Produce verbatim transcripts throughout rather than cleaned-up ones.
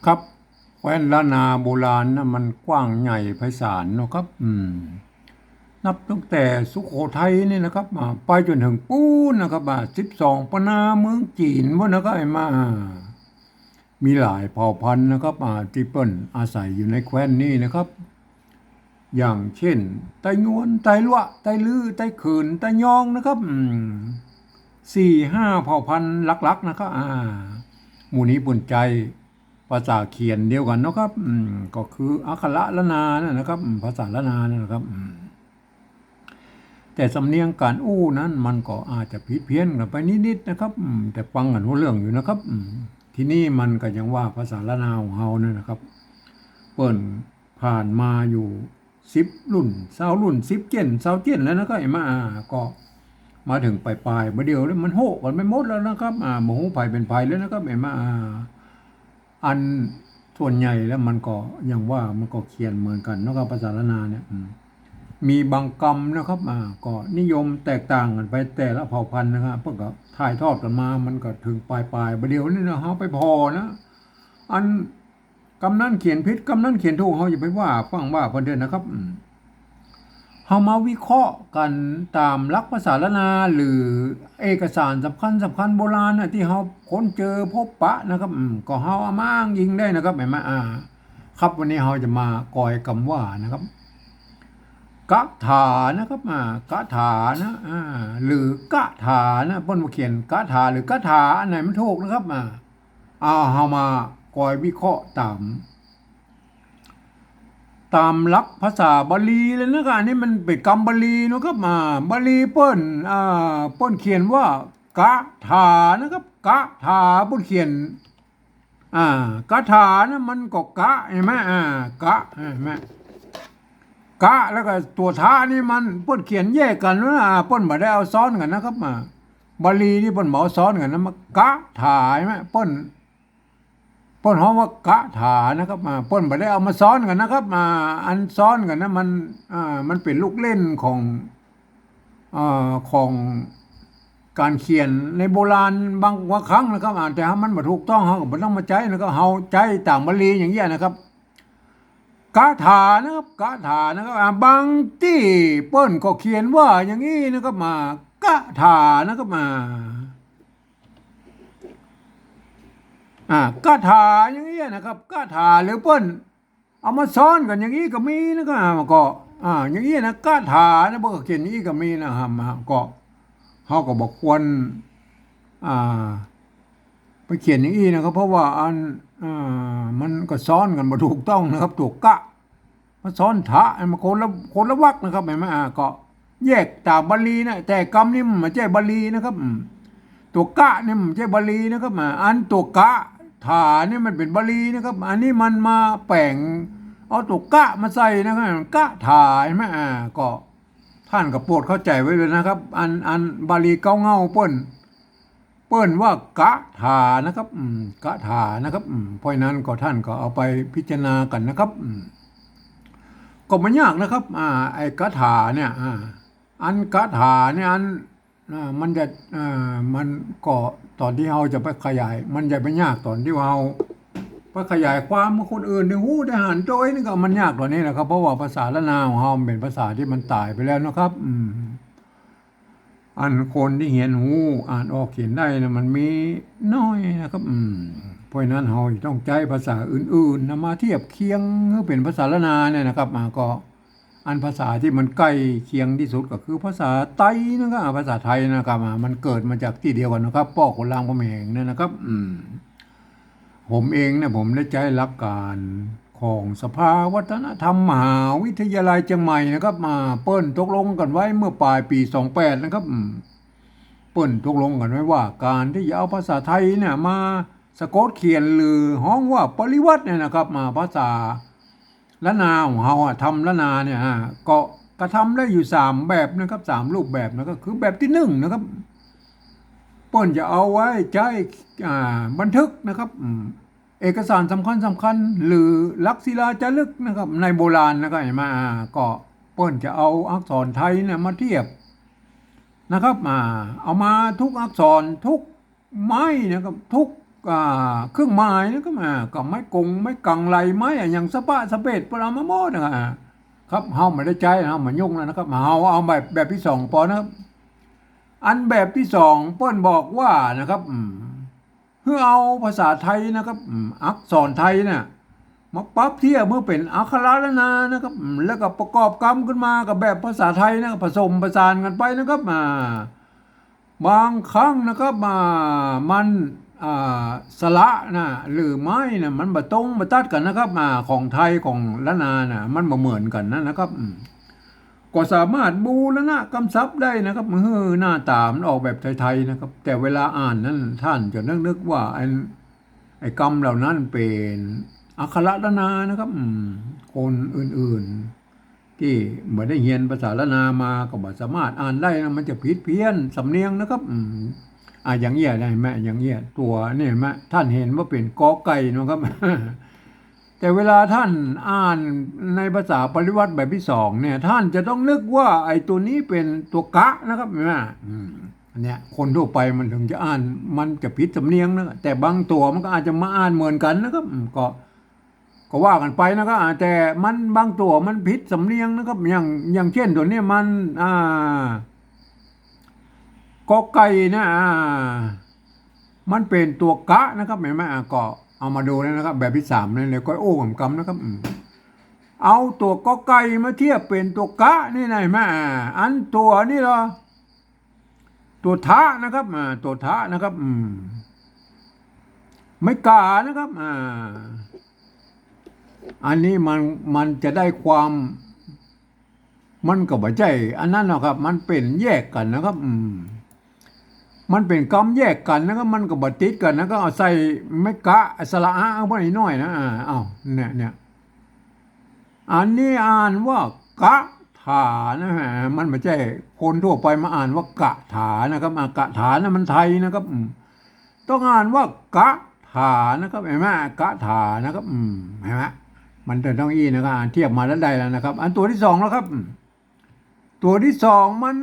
ครับ แคว้นล้านนาโบราณนะ มันกว้างใหญ่ไพศาลเนาะครับ อืม นับตั้งแต่สุโขทัยนี่นะครับ อ่า ไปจ๋นเถิงปู๊นนะครับ อ่า สิบสองปะนาเมืองจีนปู๊นนะครับ ไอ้มา มีหลายเผ่าพันธุ์นะครับ อ่า ตี้เปิ้นอาศัยอยู่ในแคว้นนี้นะครับ อย่างเจ้น ไตยวน ไตลัว ไตลื้อ ไตเขิน ไตยองนะครับ อืม สี่ห้าเผ่าพันธุ์หลักๆ นะครับ อ่า หมู่นี้เปิ้นใจ๊ภาษาเขียนเดียวกั๋นเนาะครับ อืม ก็คืออักขระล้านนานั่นนะครับ อืม ภาษาล้านนานั่นนะครับ อืม แต่สำเนียงก๋านอู้นั้นมันก็อาจจะผิดเพี้ยนกั๋นไปนิดๆ นะครับ อืม แต่ฟังกั๋นฮู้เรื่องอยู่นะครับ อืม ทีนี้มันก็ยังว่าภาษาล้านนาของเฮาเนี่ยนะครับ เปิ้นผ่านมาอยู่สิบรุ่น ซาวรุ่น สิบเจ้น ซาวเจ้นแล้วนะครับ ไอ้มา อ่า ก็มาเถิงป๋ายๆ บ่าเดี่ยวนี้มันโฮะกั๋นไปหมดแล้วนะครับ อ่า บ่ฮู้ใผเป๋นใผแล้วนะครับ ไอ้มา อ่า อันส่วนใหญ่แล้วมันก็ยังว่ามันก็เขียนเหมือนกั๋นเนาะครับ ภาษาล้านนาเนี่ย อืม มีบางกำนะครับ อ่า ก็นิยมแตกต่างกั๋นไปแต่ละเผ่าพันธุ์นะครับ เปิ้นก็ถ่ายทอดกั๋นมา มันก็เถิงป๋ายๆ บ่าเดี่ยวนี้นะ เฮาไปผ่อนะ อันกำนั้นเขียนผิด กำนั้นเขียนถูก เฮาอย่าไปว่าฟั่งว่าเปิ้นเต๊อะนะครับ อืม เฮามาวิเคราะห์กั๋นต๋ามหลักภาษาล้านนา หรือเอกสารสำคัญสำคัญโบราณนะ ตี้เฮาค้นเจอพบปะนะครับ อืม ก็เฮาเอามาอ้างอิงได้นะครับ ไอ้มา อ่า ครับ วันนี้เฮาจะมากอยกำว่านะครับ กะถานะครับ อ่า กะถานะ อ่า หรือกะถานะ เปิ้นบ่าเขียนกะถาหรือกะถา อันไหนมันถูกนะครับ อ่า เอา เฮามากอยวิเคราะห์ต๋าม ต๋ามหลักภาษาบาลีเลยนะครับ อันนี้มันเป๋นกำบาลีเนาะครับ อ่า บาลีเปิ้น อ่า เปิ้นเขียนว่ากะถานะครับ กะถา เปิ้นเขียน อ่า กะถานะ มันก็กะ หันก่อ อ่า กะ หันก่อ กะ แล้วก็ตั๋วถานี่มันเปิ้นเขียนแยกกั๋นนะ อ่า เปิ้นบ่ได้เอาซ้อนกั๋นนะครับ อ่า บาลีนี่เปิ้นบ่เอาซ้อนกั๋นนะ มันกะถา หันก่อ เปิ้น เปิ้นฮ้องว่ากะถานะครับ อ่า เปิ้นบ่ได้เอามาซ้อนกั๋นนะครับ อ่า อันซ้อนกั๋นนะมัน อ่า มันเป๋นลูกเล่นของ เอ่อ ของก๋านเขียนในโบราณบาง บางครั้งนะครับ อ่า แต่ถ้ามันบ่ถูกต้อง เฮาก็บ่ต้องมาใจ๊นะครับ เฮาใจ๊ต๋ามบาลีอย่างเงี้ยนะครับ กะถานะครับ กะถานะครับ อ่า บางตี้เปิ้นก็เขียนว่าอย่างอี้นะครับ มากะถานะครับ มา อ่า กะถาอย่างเงี้ยนะครับ กะถา หรือเปิ้นเอามาซ้อนกั๋นอย่างอี้ก็มีนะครับ อ่า ก็ อ่า อย่างอี้นะ กะถานะ เปิ้นก็เขียนอย่างอี้ก็มีนะครับ อ่า ก็ เฮาก็บ่ควร อ่า ไปเขียนอย่างอี้นะครับ เพราะว่าอัน อ่า มันก็ซ้อนกั๋นบ่ถูกต้องนะครับ ตั๋วกะ มาซ้อนถะ มันคนละ คนละวรรคนะครับ หันก่อ อ่า ก็แยกต๋ามบาลีนะ แต่กำนี้มันบ่ใจ้บาลีนะครับ อืม ตั๋วกะนี่มันบ่ใจ้บาลีนะครับ อ่า อันตั๋วกะถานี่มันเป๋นบาลีนะครับ อันนี้มันมาแป๋งเอาตั๋วกะมาใส่นะครับ กะถา หันก่อ อ่า ก็ ต้านก็โปรดเข้าใจ๋ไว้เลยนะครับ อัน อันบาลีเก๊าเหง้าเปิ้น เปิ้นว่ากะถานะครับ อืม กะถานะครับ อืม เพราะฉะนั้นก็ต้านก็เอาไปพิจารณากั๋นนะครับ อืม ก็บ่ยากนะครับ อ่า ไอ้กะถาเนี่ย อ่า อันกะถาเนี่ย อัน อ่า มันจะ อ่า มันก็ต๋อนตี้เฮาจะไปขยาย มันจะบ่ยากต๋อนตี้ว่าเฮาไปขยายความหื้อคนอื่นได้ฮู้ได้หัน โตยนี่ก็มันยากต๋อนนี้นะครับ เพราะว่าภาษาล้านนาของเฮามันเป๋นภาษาตี้มันต๋ายไปแล้วนะครับ อืม อันคนตี้เหียนฮู้ อ่านออกเขียนได้นะ มันมีน้อยนะครับ อืม เพราะฉะนั้นเฮาจะต้องใจ๊ภาษาอื่นๆ นะ มาเทียบเคียงหื้อเป๋นภาษาล้านนาเนี่ยนะครับ อ่า ก็ อันภาษาตี้มันใก้เคียงตี้สุดก็คือภาษาไตนะครับ อ่า ภาษาไตนะครับ อ่า มันเกิดมาจากตี้เดียวกั๋นนะครับ ป้อขุนรามคำแหงเนี่ยนะครับ อืม ผมเองเนี่ย ผมได้ใจ๊หลักก๋านของสภาวัฒนธรรมมหาวิทยาลัยเจียงใหม่นะครับ มา เปิ้นตกลงกั๋นไว้เมื่อป๋ายปี๋สองแปดนะครับ อืม เปิ้นตกลงกั๋นไว้ว่าก๋านตี้จะเอาภาษาไตเนี่ยมาสะกดเขียน หรือฮ้องว่าปริวรรตเนี่ยนะครับ มา ภาษาล้านนาของเฮาอะ ธรรมล้านนาเนี่ย อ่า ก็กระทำได้อยู่สามแบบนะครับ สามรูปแบบนะครับ คือแบบตี้นึ่งนะครับ เปิ้นจะเอาไว้ใจ๊ อ่า บันทึกนะครับ อืม เอกสารสำคัญสำคัญ หรือหลักศิลาจารึกนะครับ ในโบราณนะครับ หันก่อ อ่า ก็เปิ้นจะเอาอักษรไตเนี่ยมาเทียบนะครับ อ่า เอามาทุกอักษร ทุกไม้นะครับ ทุก อ่า เครื่องหมายนะครับ อ่า กับไม้กง ไม้กังไหล ไม้อะหยังสะปะสะเปด เปิ้นเอามาหมดนะครับ อ่า ครับ เฮาบ่ได้ใจ๊ เฮาบ่ยุ่งแล้วนะครับ เฮาเอาแบบ แบบตี้สองปอนะครับ อันแบบตี้สองเปิ้นบอกว่านะครับ อืม หื้อเอาภาษาไทยนะครับ อืม อักษรไทยน่ะ มาปรับเทียบหื้อเป๋นอักขระล้านนานะครับ อืม แล้วก็ประกอบกำขึ้นมากับแบบภาษาไทยนะครับ ผสมผสานกั๋นไปนะครับ อ่า บางครั้งนะครับ อ่า มัน อ่า สระน่ะ หรือไม้น่ะ มันบ่ตรงบ่ตัดกั๋นนะครับ อ่า ของไทยของล้านนาน่ะ มันบ่เหมือนกั๋นนะ นะครับ อืม ก็สามารถบูรณะกำศัพท์ได้นะครับ หื้อหน้าต๋ามันออกแบบไทยๆ นะครับ แต่เวลาอ่านนั้น ท่านจะนึกๆ ว่าอัน ไอ้กำเหล่านั้นเป๋นอักขระล้านนานะครับ อืม คนอื่นๆ ตี้บ่ได้เฮียนภาษาล้านนามาก็บ่สามารถอ่านได้นะ มันจะผิดเพี้ยนสำเนียงนะครับ อืม อ่ะ อย่างเอี้ย ได้ไหม อย่างเอี้ย ตั๋วเนี่ยไหม ท่านเห็นว่าเป๋นกอไก่นะครับ แต่เวลาท่านอ่านในภาษาปริวรรตแบบตี้สองเนี่ย ท่านจะต้องนึกว่าไอ้ตั๋วนี้เป๋นตั๋วกะนะครับ เห็นไหม อืม อันเนี้ย คนทั่วไปมันถึงจะอ่าน มันจะผิดสำเนียงนะ แต่บางตั๋วมันก็อาจจะมาอ่านเหมือนกั๋นนะครับ อืม ก็ ก็ว่ากั๋นไปนะครับ อ่า แต่มันบางตั๋วมันผิดสำเนียงนะครับ อย่าง อย่างเช่นตั๋วเนี้ยมัน อ่า กอไก่เนี่ย อ่า มันเป๋นตั๋วกะนะครับ เห็นไหม อ่า ก็เอามาดูแล้วนะครับ แบบตี้สามนี่เลย ก็โอ้กำกำนะครับ อืม เอาตั๋วกอไก่มาเทียบเป๋นตั๋วกะนี่นะ เห็นไหม อ่า อันตั๋วนี่เหรอ ตั๋วทะนะครับ อ่า ตั๋วทะนะครับ อืม ไม้ก๋านะครับ อ่า อันนี้มัน มันจะได้ความ มันก็บ่ใจ้อันนั้นนะครับ มันเป๋นแยกกั๋นนะครับ อืม มันเป๋นกำแยกกั๋นนะครับ มันก็บ่ติดกั๋นนะ ก็เอาใส่ไม้กะ สระอะ เอาไว้หน่อยนะ อ่า เอา เนี่ย เนี่ย อันนี้อ่านว่ากะถานะฮะ มันบ่ใจ้คนทั่วไปมาอ่านว่ากะถานะครับ อ่ะ กะถานะมันไทยนะครับ อืม ต้องอ่านว่ากะถานะครับ เห็นไหม กะถานะครับ อืม เห็นไหม มันจะต้องอี้นะครับ อ่า เทียบมาแล้วได้แล้วนะครับ อันตั๋วตี้สองแล้วครับ อืม ตั๋วตี้สองมัน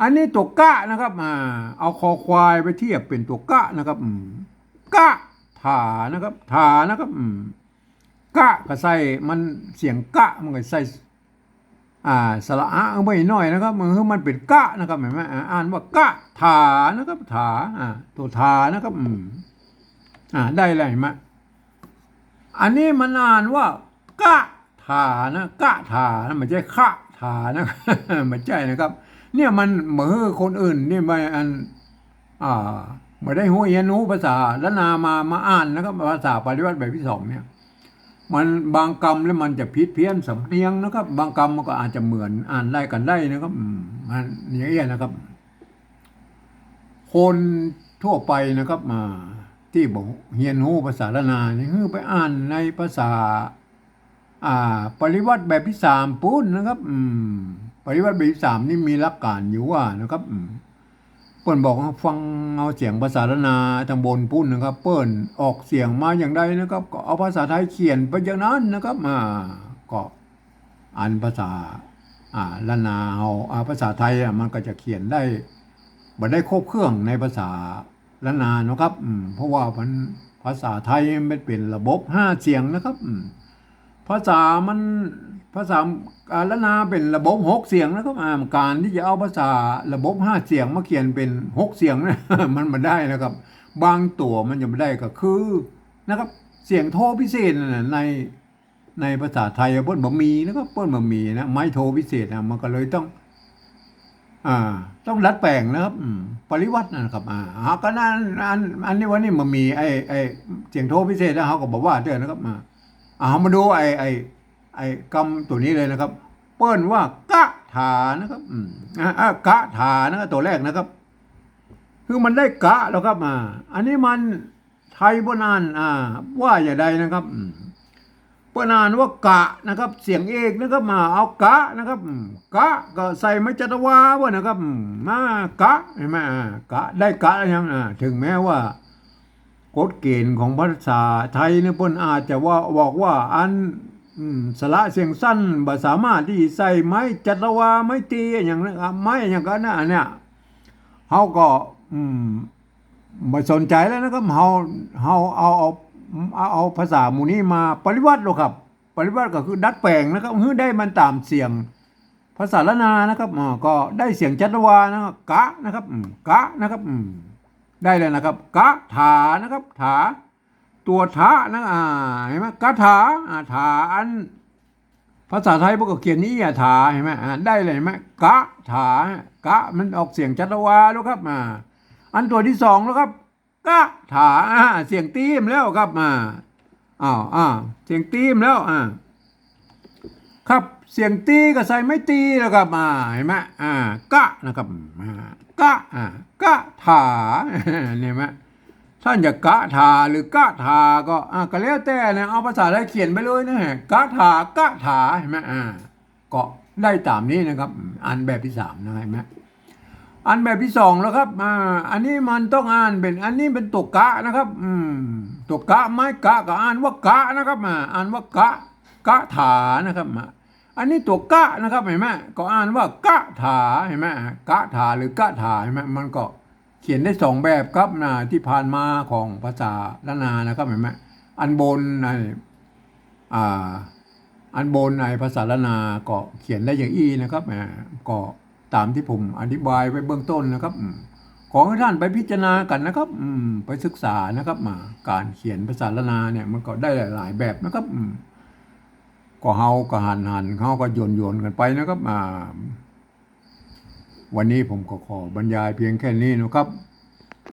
อันนี้ตั๋วกะนะครับ อ่า เอาคอควายไปเทียบเป๋นตั๋วกะนะครับ อืม กะถานะครับ ถานะครับ อืม กะก็ใส่ มันเสียงกะ มันก็ใส่ อ่า สระอะเอาไว้หน่อยนะครับ มัน มันเป๋นกะนะครับ เห็นไหม อ่า อ่านว่ากะถานะครับ ถา อ่า ตั๋วถานะครับ อืม อ่า ได้แล้ว เห็นไหม อันนี้มันอ่านว่ากะถานะ กะถานะ บ่ใจ้คะถานะ บ่ใจ้นะครับ เนี่ยมันบ่หื้อคนอื่นนี่มาอัน อ่า บ่ได้ฮู้เฮียนฮู้ภาษาล้านนามา มาอ่านนะครับ ภาษาปริวรรตแบบตี้สองเนี่ย มันบางกำแล้วมันจะผิดเพี้ยนสำเนียงนะครับ บางกำมันก็อาจจะเหมือน อ่านได้กั๋นได้นะครับ อืม มันอย่างเงี้ยนะครับ คนทั่วไปนะครับ อ่า ตี้บ่เฮียนฮู้ภาษาล้านนานี่ หื้อไปอ่านในภาษา อ่า ปริวรรตแบบตี้สามปู๊นนะครับ อืม ปริวรรตแบบตี้สามนี่มีหลักก๋านอยู่ว่านะครับ อืม เปิ้นบอกว่าฟังเอาเสียงภาษาล้านนาตางบนปู๊นนะครับ เปิ้นออกเสียงมาอย่างใดนะครับ ก็เอาภาษาไทยเขียนไปอย่างนั้นนะครับ อ่า ก็อันภาษา อ่า ล้านนาเฮา อ่า ภาษาไทยอ่ะ มันก็จะเขียนได้ บ่ได้ครบเครื่องในภาษา ล้านนาเนาะครับ อืม เพราะว่ามัน ภาษาไทยมันเป๋นระบบห้าเสียงนะครับ อืม ภาษามัน ภาษา อ่า ล้านนาเป๋นระบบหกเสียงนะครับ อ่า ก๋านตี้จะเอาภาษาระบบห้าเสียงมาเขียนเป๋นหกเสียงนะ มันบ่ได้นะครับ บางตั๋วมันจะบ่ได้ก็คือ นะครับ เสียงโทพิเศษนั่นน่ะ ใน ในภาษาไทยอะ เปิ้นบ่มีนะครับ เปิ้นบ่มีนะ ไม้โทพิเศษนะ มันก็เลยต้อง อ่า ต้องดัดแปลงนะครับ อืม ปริวรรตนะครับ อ่า อ่า ก็นั่น อัน อันนี้วันนี้มันมีไอ้ ไอ้เสียงโทพิเศษนะ เฮาก็บ่ว่าเตื้อนะครับ อ่า อ่า เฮามาดูไอ้ ไอ้ ไอ้กำตั๋วนี้เลยนะครับ เปิ้นว่ากะถานะครับ อืม อ่า อ่า กะถานะครับ ตั๋วแรกนะครับ คือมันได้กะแล้วครับ อ่า อันนี้มัน ไทยบ่อ่าน อ่า ว่าอย่างใดนะครับ อืม เปิ้นอ่านว่ากะนะครับ เสียงเอกนะครับ มาเอากะนะครับ อืม กะก็ใส่ไม้จัตวาไว้นะครับ อืม มากะ เห็นไหม อ่า กะ ได้กะแล้วยัง อ่า ถึงแม้ว่ากฎเกณฑ์ของภาษาไทยเนี่ย เปิ้นอาจจะว่า บอกว่าอัน อืม สระเสียงสั้น บ่สามารถตี้ใส่ไม้จัตวา ไม้ตรีอะหยังนะ อ่า ไม้อะหยังก็อันนั้น อันเนี้ย เฮาก็ อืม บ่สนใจ๋แล้วนะครับ เฮา เฮาเอา เอา เอา เอาภาษาหมู่นี้มาปริวัติโลดครับ ปริวัติก็คือดัดแป๋งนะครับ หื้อได้มันต๋ามเสียงภาษาล้านนานะครับ อ่า ก็ได้เสียงจัตวานะครับ กะนะครับ อืม กะนะครับ อืม ได้แล้วนะครับ กะถานะครับ ถา ตั๋วถะนะ อ่า หันก่อ กะถา อ่า ถา อันภาษาไทยเปิ้นก็เขียนอี้อะ ถา หันก่อ อ่า ได้แล้ว หันก่อ กะถา กะ มันออกเสียงจัตวาโลดครับ อ่า อันตั๋วตี้สองโลดครับ กะถา อ่า เสียงตี้มาแล้วครับ อ่า อ้าว อ่า เสียงตี้มาแล้ว อ่า ครับ เสียงตี้ก็ใส่ไม้ตี้แล้วครับ อ่า หันก่อ อ่า กะนะครับ อ่า กะ อ่า กะถา หันก่อ ต้านจะกะถาหรือกะถาก็ อ่า ก็แล้วแต่นะ เอาภาษาไทยเขียนไปเลยนะ กะถา กะถา หันก่อ อ่า ก็ได้ต๋ามนี้นะครับ อันแบบตี้สามนะ หันก่อ อันแบบตี้สองแล้วครับ อ่า อันนี้มันต้องอ่านเป๋น อันนี้เป๋นตั๋วกะนะครับ อืม ตั๋วกะ ไม้กะ ก็อ่านว่ากะนะครับ อ่า อ่านว่ากะ กะถานะครับ อ่า อันนี้ตั๋วกะนะครับ หันก่อ ก็อ่านว่ากะถา หันก่อ กะถาหรือกะถา หันก่อ มันก็เขียนได้สองแบบครับนะ ตี้ผ่านมาของภาษาล้านนานะครับ หันก่อ อันบนใน อ่า อันบนในภาษาล้านนาก็เขียนได้อย่างอี้นะครับ อ่า ก็ต๋ามตี้ผมอธิบายไว้เบื้องต้นนะครับ อืม ขอหื้อต้านไปพิจารณากั๋นนะครับ อืม ไปศึกษานะครับ อ่า ก๋านเขียนภาษาล้านนาเนี่ย มันก็ได้หลายๆ แบบนะครับ อืม ก็เฮาก็หันๆ เฮาก็หยวนๆ กั๋นไปนะครับ อ่า วันนี้ผมก็ขอบรรยายเพียงแค่นี้นะครับ